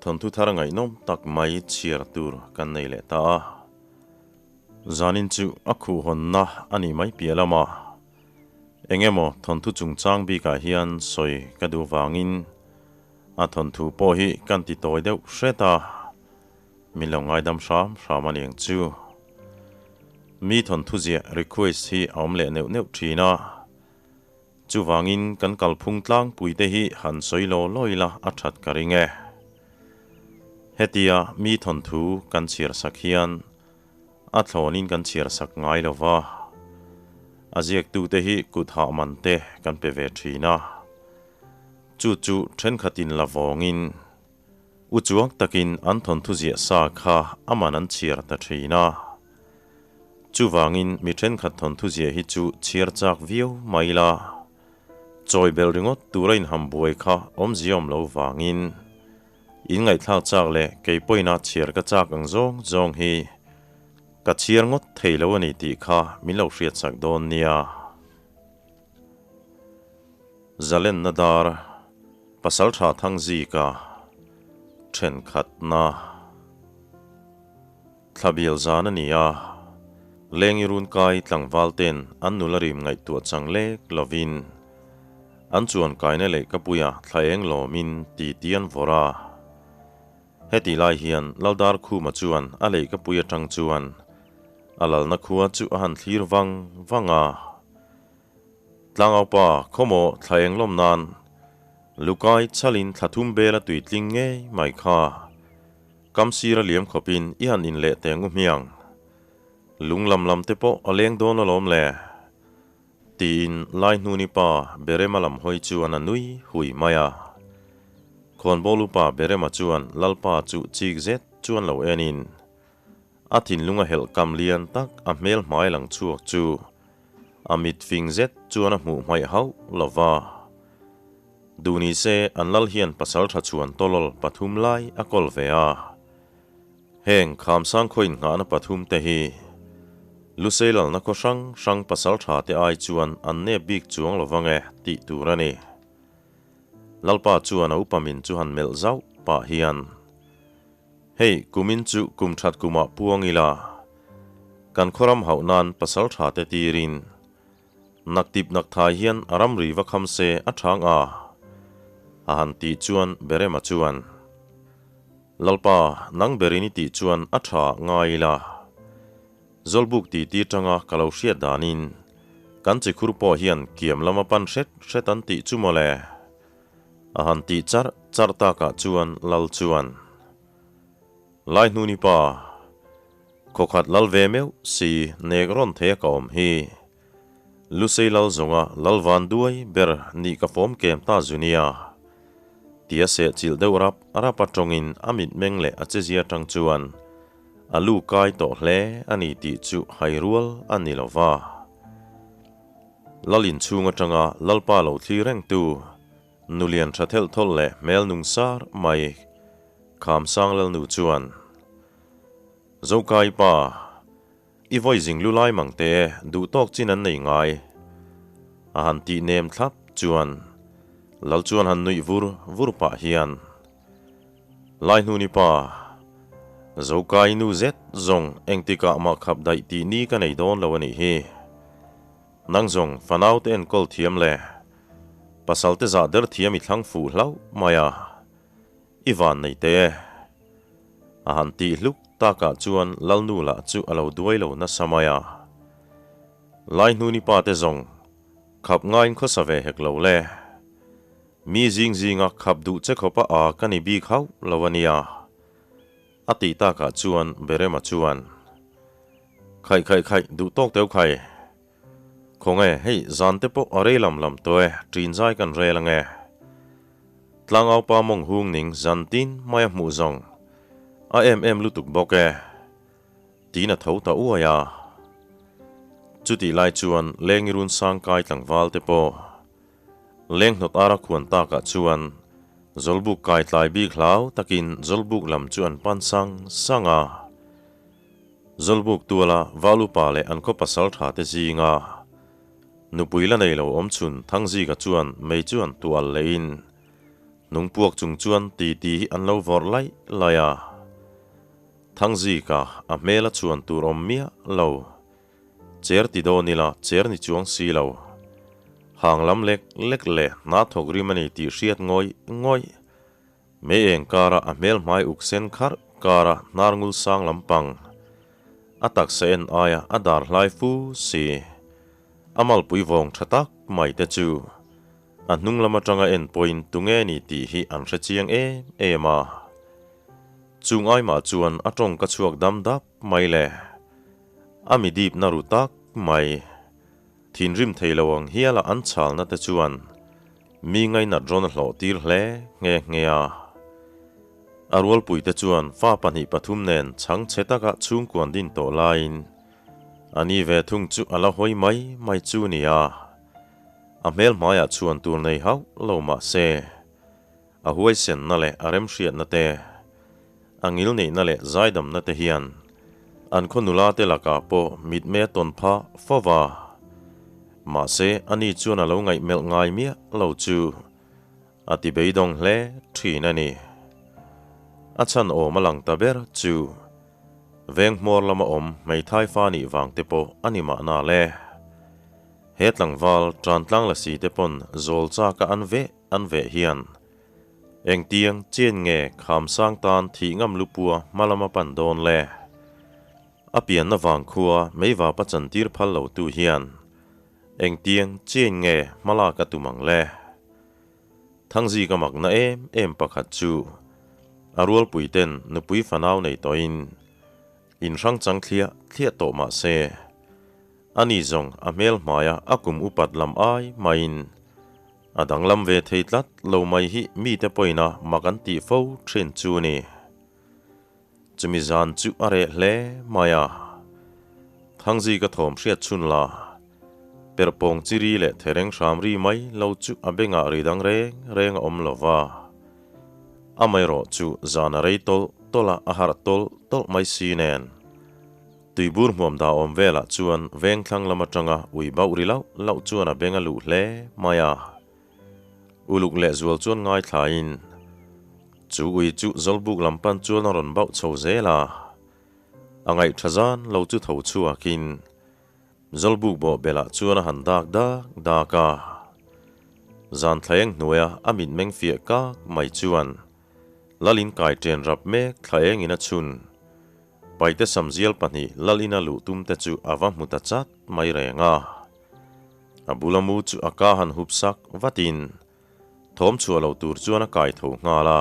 thawnthu thar ngaihnawm tak mai chhiar tur kan nei leh ta a. Zanin chu a khuhhawnna a nih mai piah lama eng emaw thawnthu chungchang bikah hian sawi ka duh vangin a thawnthu pawh hi kan ti tawi deuh hret a, min lo ngaidam hram hram a niang chu. Mi thawnthu ziah request hi a awm leh neuh neuh thin a. Chuvangin kan kalphung tlangpuite hi han sawi law law ila a that ka ring e. Hetia mi thawnthu kan chhiar sak hian a thlawnin kan chhiar sak ngai lo va, a ziaktute hi kut hah man te kan pe ve thin a. Chu chu thenkhatin la vawngin u chuang takin an thawnthu ziah sa kha a man an chhiar ta thin a. Chuvangin mi thenkhat thawnthu ziah hi chu chhiar chak viau mai la, chawi belh ringawt tura inham buai kha awmzia awm lo vangin in ngaihthlak chak leh kei pawhin a chhiar ka chak ang zawng zawng hi ka chhiar ngawt thei lo a ni tih kha min lo hriatsak dawn nia. Zalenna dar Pasaltha Thangzika thenkhatna. Thla bial zan a ni a, Lengi run kai tlangval ten an nula rim ngaihtuah chang lek lovin an chuan kaina leh ka puia thla eng lawmin ti ti an vawrh a. Heti lai hian Laldar Khuma chuan a lei ka pui atang chuan a lalna khua chu a han thlir vang vang a. Tlangaupa khawmaw thla eng lawm nan Lukai chalin thla thum bela tuitling ngei mai kha. Kam sir a liam khawpin i han in leh teng u hmiang. Lung lam lam te pawh a leng dawn alawm le. Tiin lai hnuni pa Berema lam hawi chuan a nui hui mai a. Khawnbawl upa Berema chuan Lalpa chu chik zet chuan lo enin a thinlung a helh kam lian tak a hmel hmai lang chhuak chu a mit fing zet chuan a hmuh hmaih hauh lo va. Duh ni se an lal hian pasal tha chuan tawlawl pathum lai a kawl ve a. Heng Khamsang khaw inngahna pathum te hi Lusei lalna khaw hrang hrang pasal tha te ai chuan an nep bik chuang lo vang e tih tur a ni. Lalpa chuan a upa min chu han melh zauh pah hian, Hei kumin chu kum that kumah puang ila, kan khawram hauh nan pasal tha te tirin Naktip nakthai hian a ramri va kham se a thang a, a han tih chuan Berema chuan, Lalpa, nang berin i tih chuan a tha ngai ila. Zawlbuk titi tanga ka lo hriat danin kan chikhur pawh hian kiam lama pan hret hret an tih chu mawle. A han tih charh charh takah chuan Lal chuan, Lai hnuni pa, Khawkhat lal ve meuh si nek rawn thei a ka awm hi. Lusei lal zawnga lal van duai ber nih ka fawm kem ta zu nia. Tia seh chilh deuh rap rap a tawngin a mitmeng leh a chezia tang chuan a lu kai tawh hle a ni tih chu hai rual a ni lo va. Lal inchhung atanga lalpa lo thlir rengtu nulian tha thelh thawlh leh hmel nung sar mai Khamsang lalnu chuan, Zokai pa, i vawi zing lu lai mang te duh tawk chin an nei ngai. A han tih nem thlap chuan Lal chuan han nuih vur vur pah hian, Lai hnuni pa, Zokai nu zet zawng engtikah mah khap daih tih ni ka nei dawn lo a nih hi. Nang zawng fanau te enkawl thiam le pasal te zah der thiam i thlang fuh hlauh mai a. I van nei teh e. A han tih hluk takah chuan Lalnu lah chu a lo duai lo nasa mai a. Lai hnuni pa te zawng khap ngaiin khawsa ve hek lo le. Mi zing zinga khap duh che khawpa a ka ni bik hauh lo a nia. A tih takah chuan Berema chuan, Khaih khaih khaih duh tawk teuh khai. Khawnge, hei zan te pawh a rei lam lam tawh e, ṭin zai kan rel ange. Tlangaupa mawng hung ning zan tin mai a hmuh zawng a em em lutuk bawk e, tiin a tho ta uai a. Chutih lai chuan Lengi run sang kai tlangval te pawh leng hnawt ara khuan takah chuan Zawlbuk kai tlai bik hlau takin Zawlbuk lam chu an pan sang sang a. Zawlbuk tuala Val upa leh an khaw pasal tha te zinga nupui la nei lo awm chhun Thangzika chuan mei chu an tual leh in. Nung puak chung chuan titi hi an lo vawrh laih laih a. Thangzika a hmel a chhuan tur awm miah lo. Cher ti dawn ila cher ni chuang si lo. Hang lam lek lek leh hna thawk rim a ni tih hriat ngawih ngawih. Mei eng kara a hmel hmai uk sen kharh kara hnar ngul sang lampang. A taksa en aia a dar hlai fu si. A malpui vawng tha tak mai te chu a hnung lam atanga en pawhin tunge ni tih hi an hre chiang em em a. Chung aimah chuan a tawng ka chhuak dam dap mai le. A mi dip na ru tak mai. Thinrim thei lo ang hiala an chhalna te chuan mi ngainat rawn a hlawh tir hle nghe nghe a. A rualpuite chuan fa pahnih pathum nen chhang chhe taka chhungkuan din tawh laiin a ni ve thung chu a la hawi mai mai chu nia. A hmel hmaiah chhuan tur nei hauh lo mah se, a huaisenna leh a remhriatna te, a ngilneihna leh zaidamna te hian an khaw nula te lakah pawh mitmei a tawn phah fo va. Mahse, ani chuan a lo ngaihmelh ngai miah lo chu a ti beidawng hle thin a ni. A chhan awm a lang ta ber chu veng hmawr lama awm hmeithai fa nih vang te pawh a ni mahna le. He tlangval tantlang la si te pawn zawl chaka an veh an veh hian engtiang chen nge khamsang tan thih ngam lupua hma lama pan dawn le. A pianna vang khua meiva pa chantir phal lo tu hian engtiang chen nge hmala ka tum ang le. Thangzi ka makna em em pakhat chu a rualpui ten nupui fanau nei tawhin in hrang chang thliah thliah tawh mah se. Ani zawng a hmel hmaia a kum upat lam ai maiin a danglam ve thei tlat lo mai hi mite pawina mak an tih fo thin chu ni. Chumi zan chu a reh hle mai a. Thangzi ka thawm hriat chhun la. Perhpawng chi ri leh thereng hram ri mai lo chu a bengah ri dang reng reng a awm lo va. Amaherawh chu zan a rei tawlh tawlh a, a harh tawlh tawlh mai si nen. Tuibur hmuam dah awm velah chuan veng thlang lam atanga ui bauh ri lauh lauh chuan a beng a luh hle mai a. Uluk leh zual chuan ngaithlain chu ui chu Zawlbuk lam pan chuan a rawn bauh chho zel a. A ngaihtha zan lo chu tho chhuakin Zawlbuk bawh belah chuan a han dak dak dak a. Zan thlaeng hnuaia a mitmeng fiah kak mai chuan Lalin kai ṭen rap mek thlaengin a chhun. Paite samzial pahnih Lalina luh tum te chu a va hmu ta chat mai reng a. A bula mu chu a ka han hup sak vatin thawm chhuah lo tur chuan a kai tho nghal a.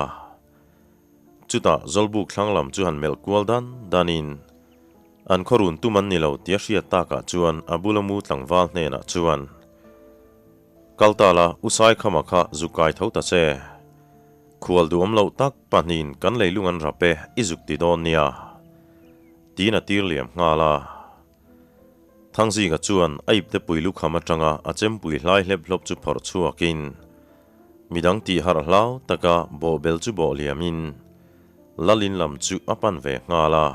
Chutah Zawlbuk thlang lam chu han melh kual dan danin an khawrun tum an ni lo tia hriat takah chuan a bula mu tlangval hnenah chuan, Kal ta la, U Saikhama kha zu kai tho ta che. Khual duhawm loh tak pahnihin kan leilung an rap e, i zuk ti dawn nia. Tiin a tir liam nghal a. Thangzinga chuan a ipte pui lukham atanga a chempui hlai hlep hlawp chu phawrh chhuakin midang tih harh hlau taka bawhbel chu bawh liamin Lalin lam chu a pan ve nghal a.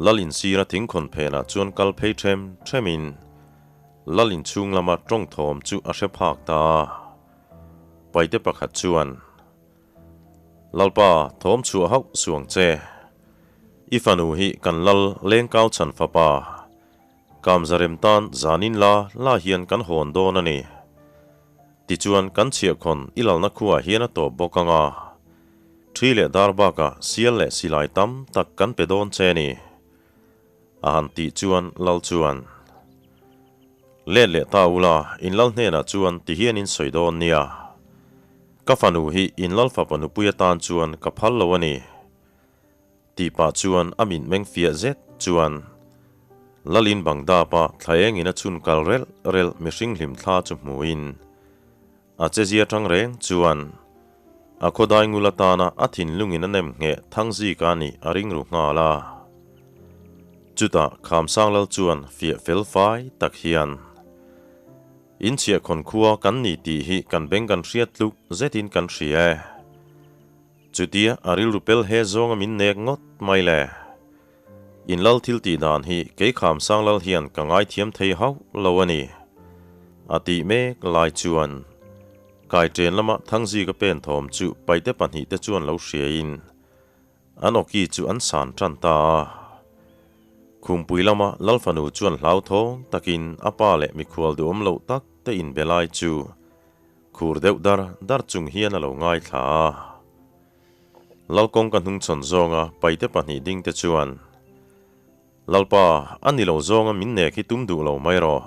Lalin sira thingkhawn phenah chuan kal phei ṭhem ṭhemin Lalin chhung lama ṭawng thawm chu a hre phak ta a. Paite pakhat chuan, Lalpa, thawm chhuah hauh suang che. I fanu hi kan lal lengkau chhan fapa. Kamzarem tan zanin la la hian kan hawn dawn a ni. Tichuan kan chhiahkhawn i lalna khuaah hian a tawp bawk ang a. Thi leh dar bakah sial leh silai tam tak kan pe dawn che ni. A han tih chuan lal chuan, Let leh ta ula, in lal hnenah chuan ti hian in sawi dawn nia. Ka fanu hi in lal fapa nupui atan chuan ka phal lo a ni. Tih pah chuan a mitmeng fiah zet chuan Lalin bang dapa thla engin a chhun kal relh relh mihring hlim thla chu hmuin a chezia tang reng chuan a khawdai ngul atana a thinlungin a nem ngheh thang zik a nih a ring ru nghal a. Chutah Khamsang Lal chuan fiah fel fai tak hian Inchhiahkhawn khua kan ni tih hi kan beng kan hriat tluk zetin kan hria e. Chutia a rilru pel he zawnga min nek ngawt mai le. In lal thil tih dan hi kei Khamsang Lal hian ka ngaithiam thei hauh lo a ni. A tih mek lai chuan. Kaiṭen lama Thangzika pen thawm chu paite pahnihte chuan lo hriain an awki chu an san ṭan ta a. Khumpui lama Lalfanu chuan hlauthawng takin a pa leh mikhual duhawm loh tak te inbe lai chu khur deuh dar dar chung hian a lo ngaithla a. Lalkawngka hnungchhawn zawnga paite pahnih dingte chuan Lalpa, a ni lo zawnga min nek hi tum duh lo mai rawh.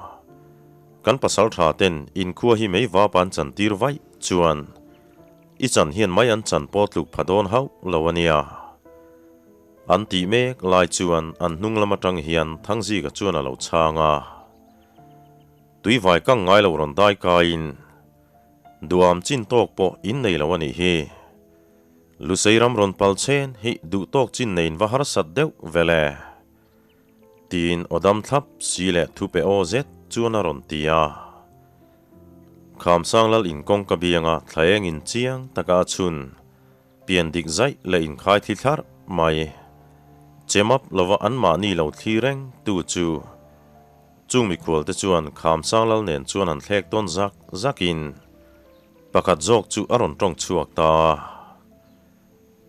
Kan pasal tha ten inkhua hi mei vap an chan tir vaih chuan i chan hian mai an chan pawh tluk pha dawn hauh lo a nia. An tih mek lai chuan an hnung lam atang hian Thangzika chuan a lo chhang a. Tuivai kang ngai lo rawn dai kaiin duam chin tawk pawh in nei lo a nih hi. Lusei ram rawn pal chen hi duh tawk chin neiin va harsat deuh vel e. Tiin aw dam thlap si leh thu pe aw zet chuan a rawn ti a. Khamsang lal inkawngka bianga thlaeng in chiang taka a chhun pian dik zaih leh inkhai thli thlarh mai. Chemap lova anmahni lo thli reng tu chu chung mikhual te chuan Khamsang lal nen chuan an thlek tawn zak zakin Pakhat zawk chu a rawn tawng chhuak ta a.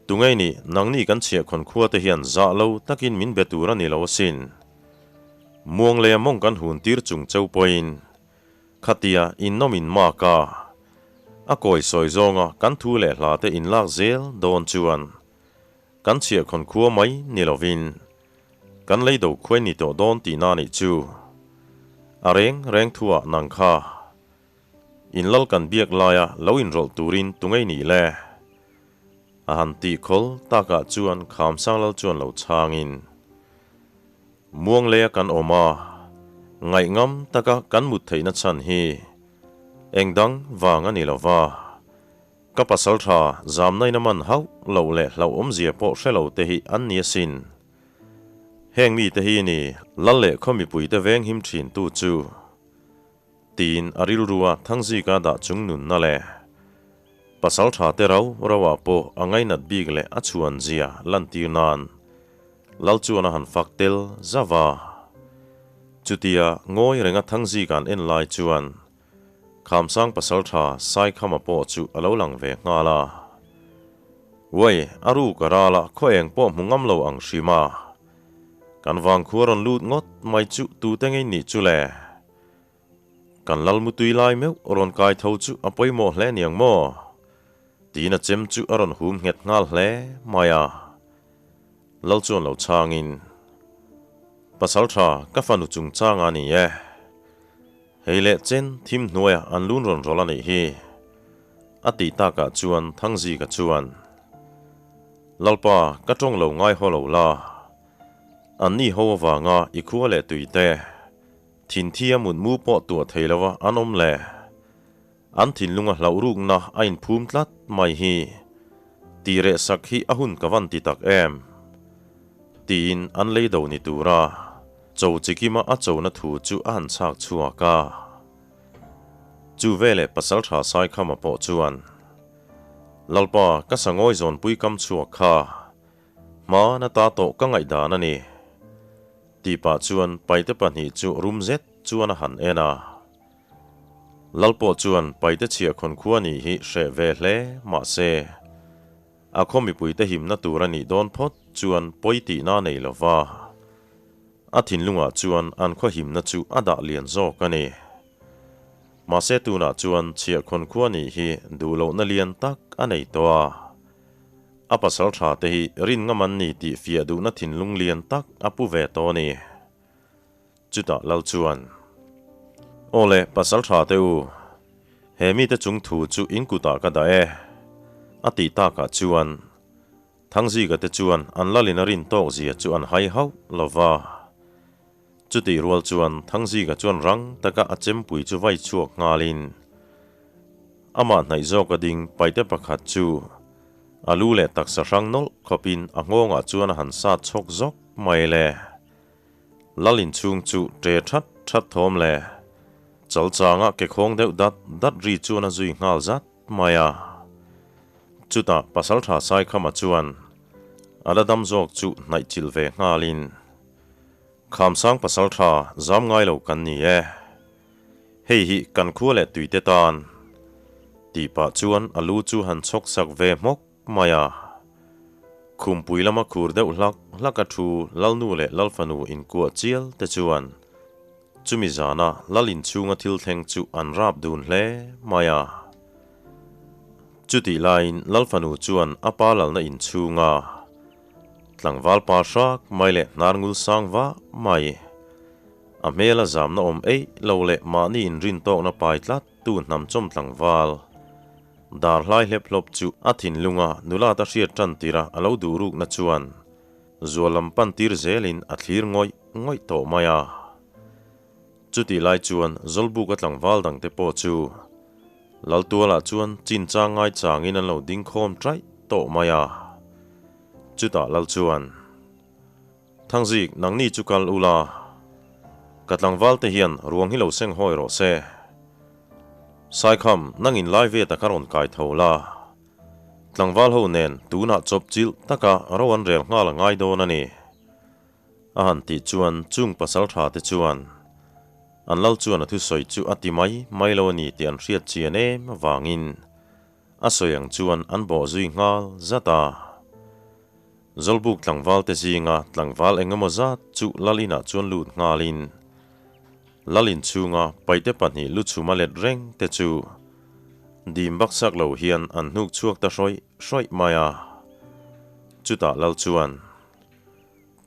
Tungei nih, nangni kan chhiahkhawn khua te hian zah lo takin min be tur a ni lo asin. Muang leh a mawng kan hun tir chung cheu pawhin khatia innawm in mak a, a kawi sawi zawnga kan thu leh hla te inlak zel dawn chuan kan chhiahkhawn khua mai ni lovin Kan lei do khuai ni tawh dawn tihna nih chu. A reng reng thuah nang kha. In lal kan biak laia lo inrawlh turin tu ngei nih le? A han tih khawl takah chuan Khamsang lal chuan lo chhangin, Muang leia kan awm a, ngaihngam taka kan mut theihna chhan hi eng dang vang a ni lo va, ka pasal tha zamnaina man hauh loh leh hlauhawmzia pawh hre lo te hi an ni asin. Heng mite hi ni lal leh khaw mipuite veng him thintu chu. Tiin a rilrua Thangzika dah chung nunna leh pasal tha te rau rauah pawh a ngainat bik leh a chhuan zia lantir nan Lal chuan a han fak tel zauh a. Chutia ngawi renga Thangzika'n en lai chuan Khamsang pasal tha Saikhama pawh chu a lo lang ve nghal a. Uai, a ruk a ral a, khaw eng pawh hmu ngam lo ang hrim a. Kan vangkhua rawn lut ngawt mai chu tute ngei nih chu le? Kan lal mutui lai meuh rawn kai tho chu a pawimawh hle niang maw? Tiin a chem chu a rawn hum nghet nghal hle mai a. Lal chuan lo chhangin, Pasal tha ka fanu chungchang a ni e. Hei leh chen thim hnuaia an lun rawn rawlh a nih hi. A tih takah chuan Thangzika chuan, Lalpa, ka tawng lo ngai haw lo la. Anni ho avanga i khua leh tui te, thinthia mutmu pawh tuah thei lova an awm le. An thinlunga hlauh rukna a inphum tlat mai hi. Tih reh sak hi a hun ka van ti tak em? Tiin an lei do ni tura cho chikima a chona thu chu a han chhak chhuak a. Chu veleh Pasaltha Saikhama pawh chuan, Lalpa, ka sangawi zawnpui kam chhuak kha hma na ta tawh ka ngaihdan a ni. Tih pah chuan paite pahnih chu rum zet chuan a han en a. Lal pawh chuan paite chhiahkhawn khua nih hi hreh ve hle mah se, a khaw mipuite himna tur a nih dawn phawt chuan pawi tihna a nei lo va, a thinlungah chuan an khaw himna chu a dah lian zawk a ni. Mahse tunah chuan chhiahkhawn khua nih hi duh lohna lian tak a nei tawh a, a pasal tha te hi rin ngam an ni tih fiah duhna thinlung lian tak a pu ve tawh a ni. Chutah lal chuan, Aw le, pasal tha te u, he mite chung thu chu in kutah ka dah e, a tih takah chuan Thangzika te chuan an lalin a rin tawk zia chu an hai hauh lo va. Chutih rual chuan Thangzika chuan rang taka a chempui chu vai chhuak nghalin amah hnaih zawka ding paite pakhat chu a lu leh taksa hrang nawlh khawpin a nghawngah chuan a han sat chhawk zawk mai le. Lal inchhung chu ṭe ṭhat ṭhat thawm le. Chal changa ke khawng deuh dat dat ri chuan a zui nghal zat mai a. Chutah Pasalṭha Saikhama chuan a la dam zawk chu hnaih chilh ve nghalin, Khamsang Pasalṭha zam ngai lo kan ni e. Hei hi kan khua leh tuite tan. Tih pah chuan a lu chu han chhawk sak ve hmawk mai a. Khumpui lama khur deuh hlak hlak a thu Lalnu leh Lalfanu inkuah chial te chuan chumi zana Lal inchhunga thil thleng chu an rap dun hle mai a. Chutih laiin Lalfanu chuan a pa lalna inchhunga tlangval pa hrak mai leh hnar ngul sang vah mai a hmela zamna awm eih lo leh mahni inrintawkna pai tlat tu hnam chawm tlangval dar hlai hlep hlawp chu a thinlunga nula ta hriat tan tira a lo duh rukna chuan zual lam pan tir zelin a thlir ngawih ngawih tawh mai a. Chutih lai chuan Zawlbuka tlangval dangte pawh chu Laltualah chuan chinchang ngai changin an lo ding khawm ṭaih tawh mai a. Chutah Lal chuan, Thangzik, nangni chu kal ula, ka tlangval te hian ruang hi lo seng hawi rawh se. Saikham, nangin lai ve taka rawn kai tho la. Tlangval ho nen tunah chawp chilh taka ro an rel nghal a ngai dawn a ni. A han tih chuan chung pasal tha te chuan an lal chuan a thusawi chu a ti mai mai lo a ni tih an hriat chian em avangin a sawi ang chuan an bawh zui nghal zat a. Zawlbuk tlangval te zinga tlangval eng emaw zat chu lal inah chuan lut nghalin lal inchhunga paite pahnih lu chhum a let reng te chu dim baksak lo hian an hnuk chhuak ta hrawih hrawih mai a. Chutah lal chuan.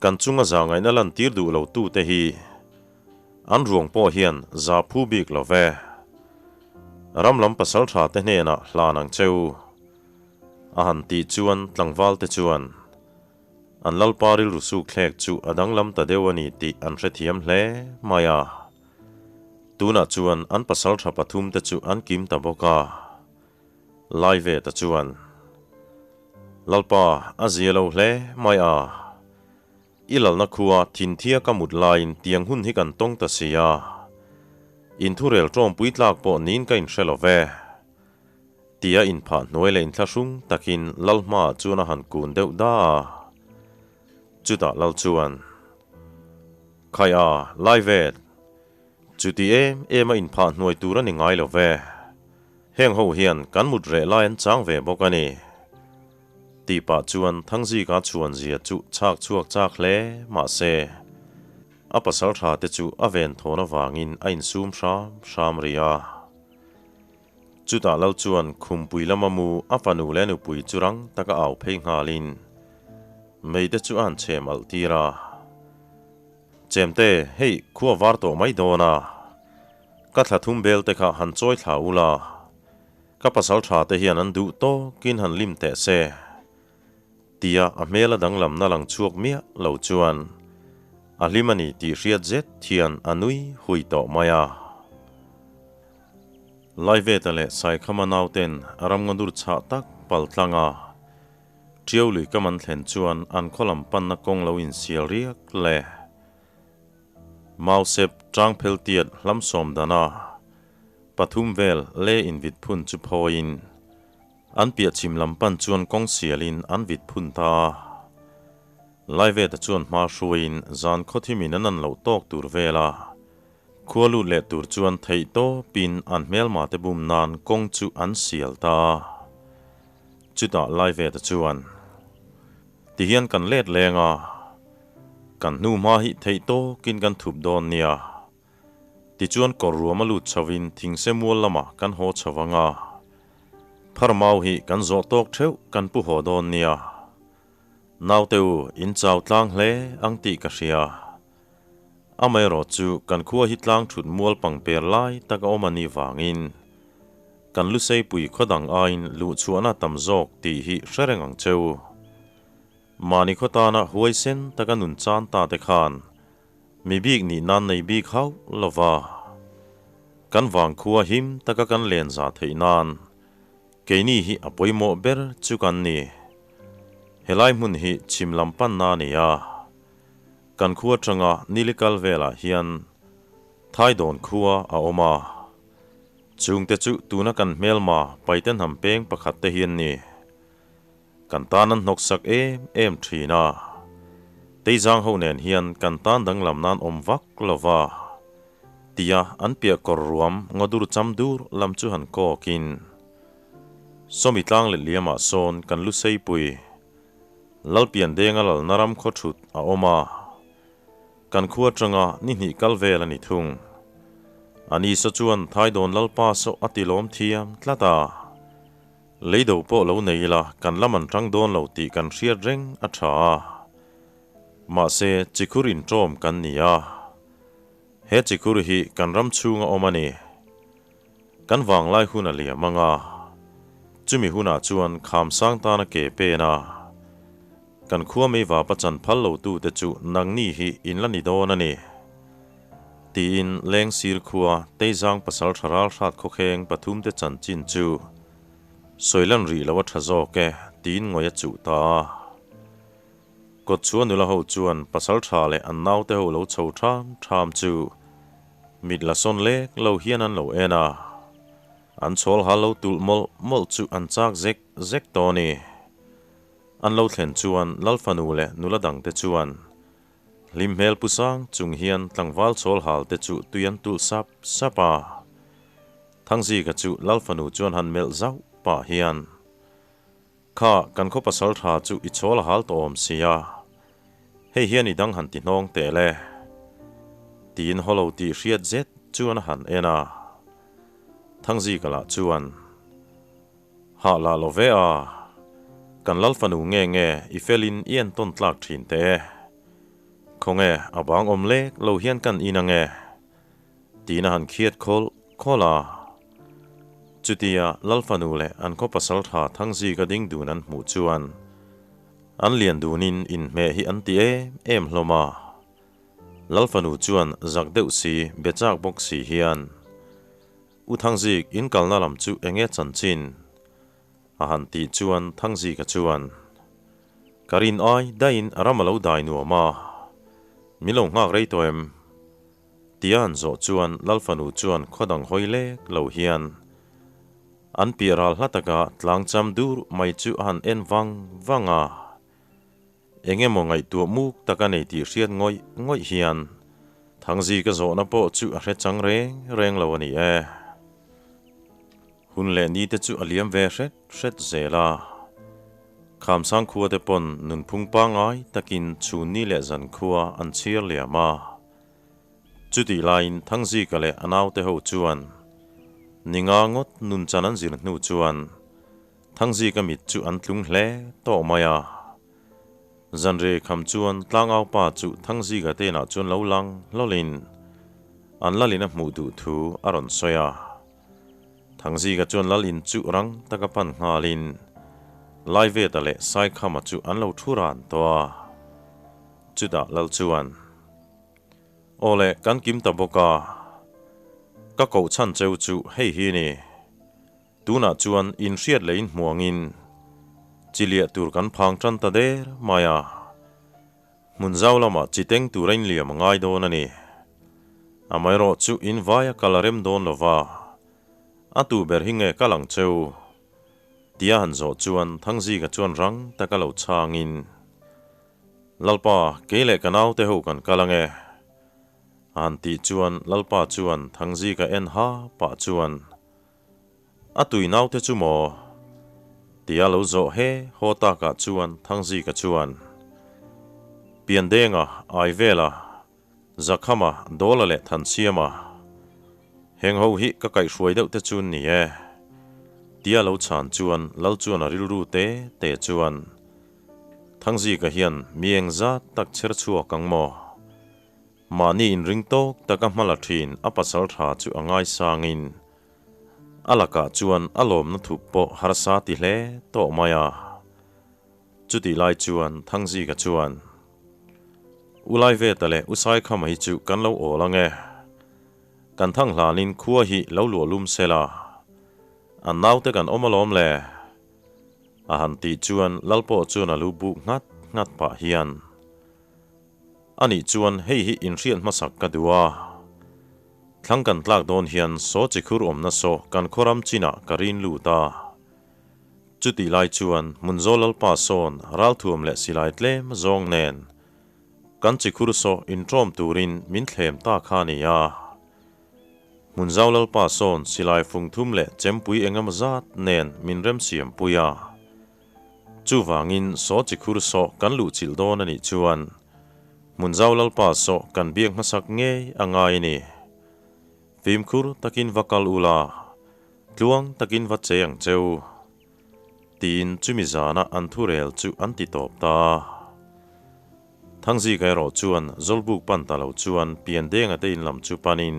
Kan chunga za ngaihna lantir duh lo tute hi an ruang pawh hian za phu bik lo ve. Ram lam pasal tha te hnenah hlan ang che u. A han tih chuan tlangval te chuan an lalpa rilru suk thlek chu a danglam ta deuh a ni tih an hrethiam hle mai a. Tunah chuan an pasal tha pathum te chu an kim ta bawk a. Lai ve ta chuan, Lalpa, a zia lo hle mai a. I lalna khua thinthia ka mut laiin tiang hun hi kan tawng ta si a. Inthurel tawngpui tlak pawh niin ka inhre lo ve. Tia inphah hnuai leh inthlahrung takin Lal hmaah chuan a han kun deuh da a. Chutah Lal chuan, Khai a, Lai vet, chuti em em a inphah hnuai tur a ni ngai lo ve. Heng ho hian kan mut reh lai an chang ve bawk a ni. Tih pah chuan Thangzika chhuan zia chu chhak chhuak chak hle mah se, a pasal tha te chu a ven thawn avangin a insum hram hram rih a. Chutah Lal chuan khumpui lama mu a fanu leh nupui chu rang taka au phei nghalin mei te chu a han chhem alh tir a. Chemte, hei khua var tawh mai dawn a. Ka thla thum bel te kha han chawi thla ula, ka pasal tha te hian an duh tawkin han lim teh se, tia a hmel a danglamna lang chhuak miah lo chuan a hlim a ni tih hriat zet hian a nui hui tawh mai a. Laiveta leh Saikhama nauten ramngadur chhah tak pal tlanga Ṭiau lui kam an thlen chuan an khaw lam panna kawng lo insial riak le. Mausep Ṭangphel tiat hlam sawm dana pathum vel le invit phun chu phawiin an piah chhim lam pan chuan kawng sialin an vit phun ta a. Laiveta chuan hma hruaiin zan khawthimin an an loh tawk tur vela khua lut leh tur chuan theih tawpin an hmelma te bum nan kawng chu an sial ta a. Chutah Laiveta chuan Tihian kan let leng a, kan hnu hma hi theih tawkin kan thup dawn nia. Tichuan kawr ruam a lut chhovin thingse mual lamah kan haw chho ang a, phar mau hi kan zawh tawk theuh kan pu haw dawn nia. Naute u, in chau tlang hle ang tih ka hria. Amaherawh chu kan khua hi tlang thut mual pangper lai tak a awm a nih vangin kan Luseipui khaw dang aiin luhchhuahna tam zawk tih hi hre reng ang che u. Mahni khaw tana huaisen taka nun chan ta te khan mi bik nih nan nei bik hauh lo va, kan vangkhua him taka kan len za theih nan keini hi a pawimawh ber chu kan ni. Helai hmun hi chhim lam panna a ni a, kan khua atanga Nilikal velah hian Thaidawn khua a awm a. Chungte chu tuna kan hmelma paite hnam peng pakhat te hi an ni. Kan tan an hnawksak em em thin a, Teizang ho nen hian kan tan danglam nan awm vak lo va, tia an piah kawr ruam ngawdur cham dur lam chu han kawkin. Sawmi tlang leh liamah sawn kan lu seipui Lalpian denga lalna ram khaw thut a awm a, kan khua atanga ni hnih kal vel a ni thung. Ani saw chuan Thaidawn Lalpa saw a ti lawm thiam tlat a, Leido pawh lo nei ila kan lam an tang dawn lo tih kan hriat reng a tha a, mahse chikhur inṭawm kan ni a, he chikhur hi kan ram chhunga awm a ni. Kan vanglai hun a liam ang a, chumi hunah chuan kham sang tana ke pen a, kan khua mei vapa chan phal lo tute chu nangni hi in la ni dawn a ni, tiin leng sir khua Teizang pasal tha ral hrat khawkheng pathumte chanchin chu sawi lan rih lo a tha zawk e, tiin ngawih a chuh ta a. Kawt chhuah nula ho chuan pasal tha leh an naute ho lo chho tham tham chu mit la sawn lek lo hian an lo en a, an chhawl hal lo tulh mawlh mawlh chu an chak zek zek tawh a ni. An lo thlen chuan Lal fanu leh nula dangte chuan hlim hmel pu sang chung hian tlangval chhawl hal te chu tui an tulh sap sap a. Thangzika chu Lal fanu chuan han melh zauh pah hian, Kha, kan khaw pasal tha chu i chawl a hal tawh awm sia, hei hian i dang han ti hnawng teh le. Tiin haw lo tih hriat zet chuan a han en a. Thangzika lah chuan, Hah lah lo ve a, kan lal fanu nge nge i felin i entawn tlak thin teh e. Khawnge a bang awm lek lo hian kan in ange. Tiin a han khiat khawl khawl a. Chutia Lal fanu leh an khaw pasal tha Thangzika ding dun an hmuh chuan an lian dunin inhmeh hi an ti em em hlawm a. Lal fanu chuan zak deuh si be chak bawk si hian, U Thangzik, in kalna lam chu eng nge chanchin? A han tih chuan Thangzika chuan, Ka rin ai daihin a ram a lo dai nuam a, min lo nghak rei tawh em? Tia an zawh chuan Lal fanu chuan khaw dang hawi lek lo hian an piah ral hla taka tlang cham dur mai chu a han en vang vang a. Eng emaw ngaihtuah muk tak a nei tih hriat ngawih ngawih hian Thangzika zawhna pawh chu a hre chang reng reng lo a ni e. Hun leh ni te chu a liam ve hret hret zel a. Khamsang khua te pawn nunphung pangngai takin chhun ni leh zan khua an chhir liam a. Chutih laiin Thangzika leh a naute ho chuan ninga ngawt nun chan an zir hnu chuan Thangzika mit chu an tlung hle tawh mai a. Zanre kham chuan tlangau pa chu Thangzika te inah chuan lo lang hlawlin an lalin a hmuh duh thu a rawn sawi a. Thangzika chuan lal in chu rang taka pan nghalin Laiveta leh Saikhama chu an lo thu ran tawh a. Chutah lal chuan. Aw le, kan kim ta bawk a, ka koh chhan cheu chu hei hi ni. Tunah chuan inhriat leh inhmuangin chi liah tur kan phang tan ta der mai a, hmun zau lamah chi teng tur a inliam a ngai dawn a ni. Amaherawh chu in vaia kal a rem dawn lo va, a tu ber hi nge kal ang cheu? Tia han zawh chuan Thangzika chuan rang taka lo chhangin, Lalpa, kei leh ka naute ho kan kal ange. A han tih chuan Lalpa chuan Thangzika en ha pah chuan, A tui naute chu maw? Tia lo zawh he haw takah chuan Thangzika chuan, Piandenga, Aivela, Zakhama, Dawla leh Thansiama, heng ho hi ka kaihhruai deuh te chu ni e. Tia lo chhan chuan Lal chuan a rilru te te chuan, Thangzika hian mi eng zat tak chher chhuak ang maw? Mahni inring tawk taka hma la thin a pasal tha chu a ngaisangin a lakah chuan a lawmna thup pawh harsa ti hle tawh mai a. Chutih lai chuan Thangzika chuan, U Laiveta leh U Saikhama hi chu kan lo awl ang e. Kan thang hlanin khua hi lo luah lum sela, an naute kan awm alawm le. A han tih chuan Lal pawh chuan a lu buk nghat nghat pah hian, Anih chuan hei hi inhriat hmasak ka duh a, thlang kan tlak dawn hian saw chi khur awmna saw kan khawram chinah ka rin lut a. Chutih lai chuan Hmunzawl Lalpa sawn ralthuam leh silai tlem zawng nen kan chi khur saw inṭawm turin min thlem ta kha a ni a. Hmunzau Lalpa sawn silai fung thum leh chempui engemaw zat nen min remsiam pui a. Chuvangin saw chi khur saw kan luhchilh dawn a nih chuan Hmunzau Lalpa saw kan biak hmasak ngei a ngai a ni. Fimkhur takin va kal ula, tluang takin va che ang cheu. Tiin chumi zana an thurel chu an ti tawp ta. Thangzika erawh chuan Zawlbuk pan ta lo chuan Piandenga te in lam chu panin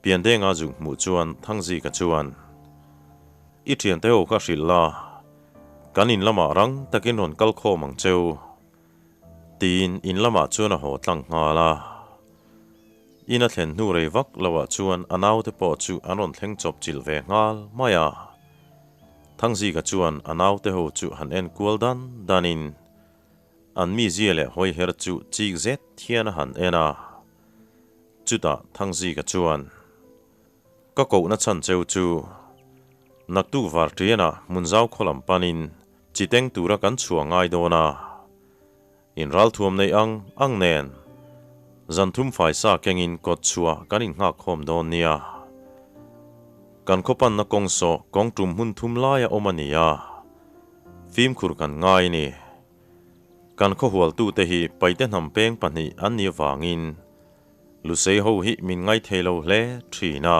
Piandenga zuk hmuh chuan Thangzika chuan, I thiante ho kha hrilh la, kan in lamah rang takin rawn kal khawm ang cheu. Tiin in lamah chuan a haw tlang nghal a. In a thlen hnu rei vak loah chuan a naute pawh chu an rawn thleng chawp chilh ve nghal mai a. Thangzika chuan a naute ho chu han en kual dan danin an mizia leh hawiher chu chik zet hian a han en a. Chutah Thangzika chuan, Ka kohna chhan cheu chu naktuk varṭianah hmunzau khaw lam panin chiteng tura kan chhuah ngai dawn a. In ralthuam neih ang ang nen zan thum faisa kengin kawt chhuah kan innghak khawm dawn nia. Kan khawpanna kawng saw kawng tum hmun thum laia awm a ni a, fimkhur kan ngai a ni. Kan khawhualtute hi paite hnam peng pahnih an nih avangin Lusei ho hi min ngaithei lo hle thin a,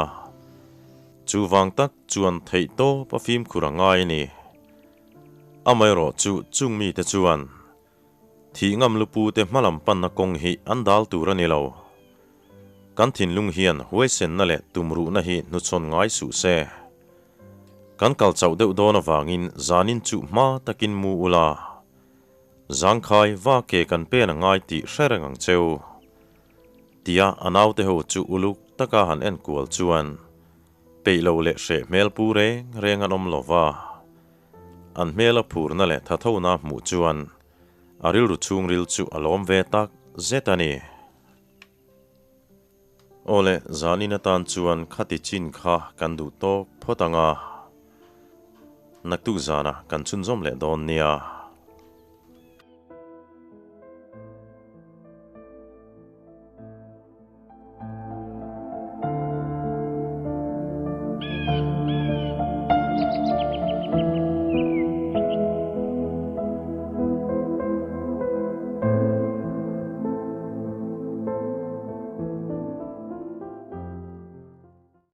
chuvang tak chuan theihtawp a fimkhur a ngai a ni. Amaherawh chu chung mite chuan thih ngam lupute hmalam panna kawng hi an dal tur a ni lo. Kan thinlung hian huaisenna leh tumruhna hi hnuchhawn ngai suh se. Kan kal chauh deuh dawn avangin zanin chu hma takin mu ula, zangkhai va ke kan pen a ngai tih hre reng ang cheu. Tia a naute ho chu uluk taka han enkual chuan peih lo leh hreh hmel pu reng reng an awm lo va. An hmela phurna leh thathona hmuh chuan a rilru chhungril chu a lawm ve tak zet a ni. Aw le, zanin atan chuan khati chin kha kan duh tawk phawt ang a, naktuk zanah kan chhunzawm leh dawn nia.